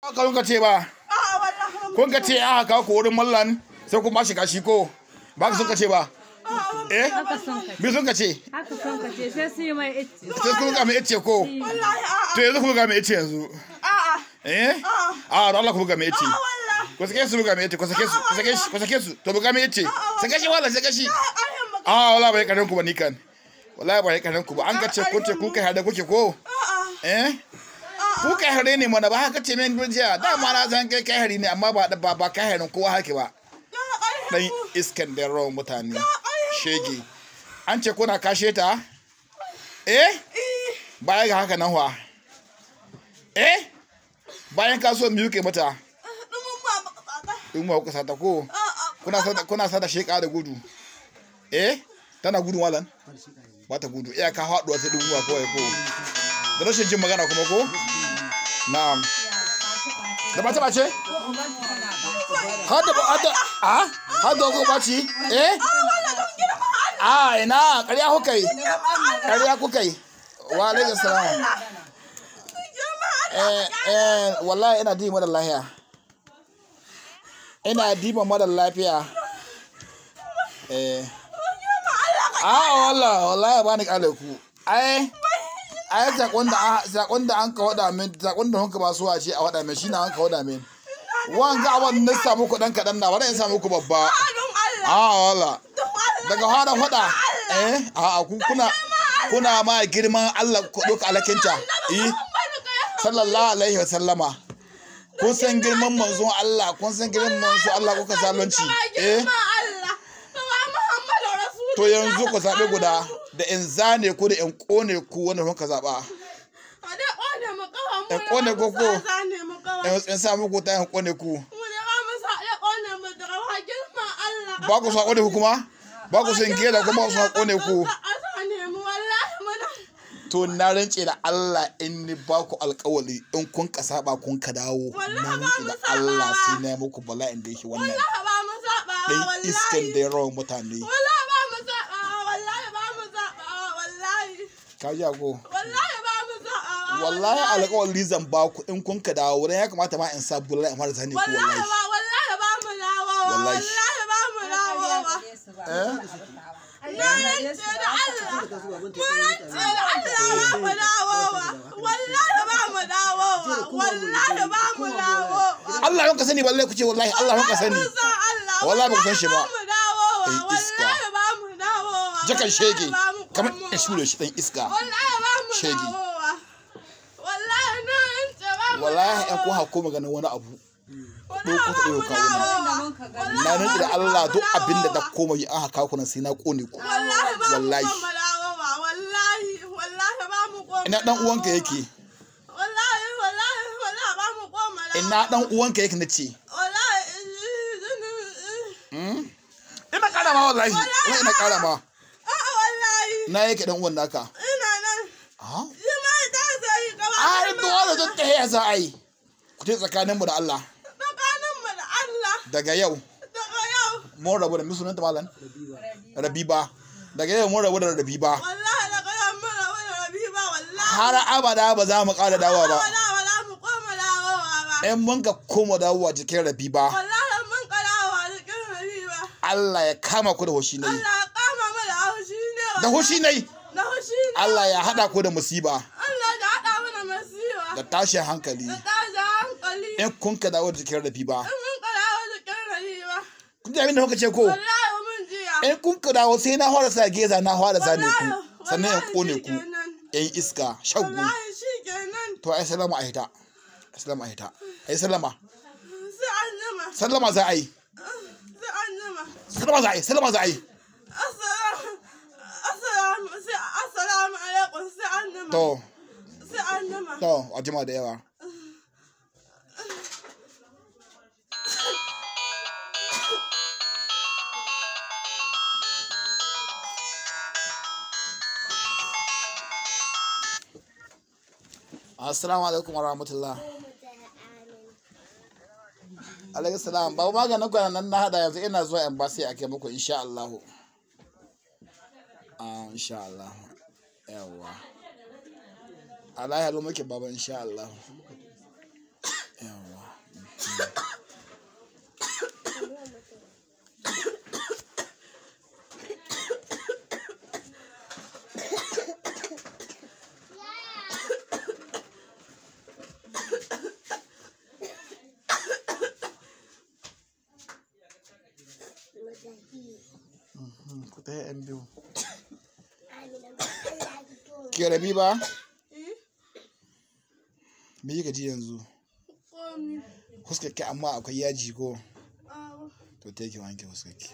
Haka kun ka ce ba. A'a wallahi. Kun ka ce aka kawo ku wurin mallan sai kun bashi kashi ko ba ka sun ka ce ba. Eh? Haka sun ka Me sun ka ce? Haka sun ka ce sai su yi mai icce. Sai kun ga mai ice ko? Wallahi a'a. To yanzu kun ga mai ice yanzu. A'a. Eh? A Allah ku buga mai ice. A'a wallahi. Ku sake su buga mai ice, ku sake su, ku sake shi, ku sake su. To buga mai ice. Sake shi wala sake shi. A'a mu. A wala bai karin ku ba ni kan. Wallahi bai karin ku ba. An ka ce kun ce ku kai hada kuke ko? A'a. Eh? Ku kai hare ne mana ba haka ce min jiya. Dama na san kai kai hare ne amma ba ba ba kai harin kowa hake ba. Dan iskan da rawan mutane. Shege. An ce kuna kashe ta? Eh? Baya ga haka nan wa. Eh? Bayan kasuwan biyu ke mata. Dumun ba ba. In ba ku sata ko? A'a. Kuna sata sheka da gudu. Eh? Tana gudu walan? Ba ta gudu. Iya ka haɗuwa sai dubuwa kawai ko. Da rashin jin magana kuma ko? Na'am. Da bace bace? Hada hada a? Hada ko baci? Eh? A ina ƙarya kuka yi. Ƙarya kuka yi. Wa alaikum salam. Eh eh wallahi ina diba mara lafiya. Ina diba mara lafiya. Eh. A wallahi wallahi ba ni kale ku. Ai ai sakon da an ka wada min sakon da hunka ba suwa ce a wada min shine an ka wada min. Wanga abin na samu ku dan kadan na bari in samu ku babba. Don Allah. A wala. Don Allah. Daga fara fada. Eh a a ku kuna ma girman Allah ku doka alakinta. Eh sallallahu alaihi wasallama. Kun san girman manzon Allah, kun san girman manzon Allah kuka zalunci. Eh to yanzu ku zaɓi guda da in zane ku da in ƙone ku wanda kuka zaɓa. In ƙone ku ko in sa muku ta in ƙone ku. Ba ku so a ƙone ku kuma? Ba ku son gera kuma ba ku so a ƙone ku. To na rance da Allah in ni ba ku alƙawali in kun ka saba kun ka dawo. Na rance da Allah sai na yi muku bala'in da yake wannan. Ɗan iskan da ya rawan mutane. Ka ji ko? Wallahi alƙawali zan ba ku in kun ka dawo dan ya kamata ma in sa bulala in fara zane ku wallahi. Wallahi. Eh? Allah ka sani wallahi kuce wallahi Allah ka sani. Wallahi ba ku san shi ba. Ɗan iska. Jakan shege. Kamar in shure shi ɗan iska. Shege. Wallahi in kun hako maganin wani abu. Ɗauko ta ɗauko kawo nan. Na rantsi da Allah duk abin da ta koma yi an haka ku nan sai na ƙone ku. Wallahi. Ina ɗan uwanka yake? Ina ɗan uwanka yake na ce? Ina ƙara ma wallahi. Wallahi ina ƙara ma. Na yake ɗan uwan naka? Ah? Ai dole duk ta haya za a yi. Ku ce tsakaninmu da Allah. Daga yau. Mun rabu da mi sunanta malam? Rabiba. Daga yau mun rabu da Rabiba. Har abada ba za mu ƙara dawowa ba. In mun ka koma dawowa jikin Rabiba. Allah ya kama ku da hoshi nayi. Da hoshi nayi. Allah ya haɗa ku da musiba. Da tashin hankali. In kun ka dawo jikin Rabiba. Kun ji abin da kuka ce ko? In kun ka dawo sai na fara sa geza na fara zane ku. Sannan in kone ku. Yan iska shaggu. To ai salama a hita. Salama a hita. Ai salama. Sallama za a yi. Sallama za a yi. Sallama za a yi. To. To a jima da yawa. Assalamu alaikum wa rahmatullah. Alaikum salam. Babu maganin kwanan nan na hada yanzu ina zuwa embassy a kai muku insha Allah. Ah insha Allah. Yawwa. Allah ya muke baba insha Allah. Yawwa. Ku ta yan biyu. Ke rabi ba? Me kika ji yanzu? Komi. Huskarki amma akwai yaji ko? A'a. To ta ki wanke huskarki.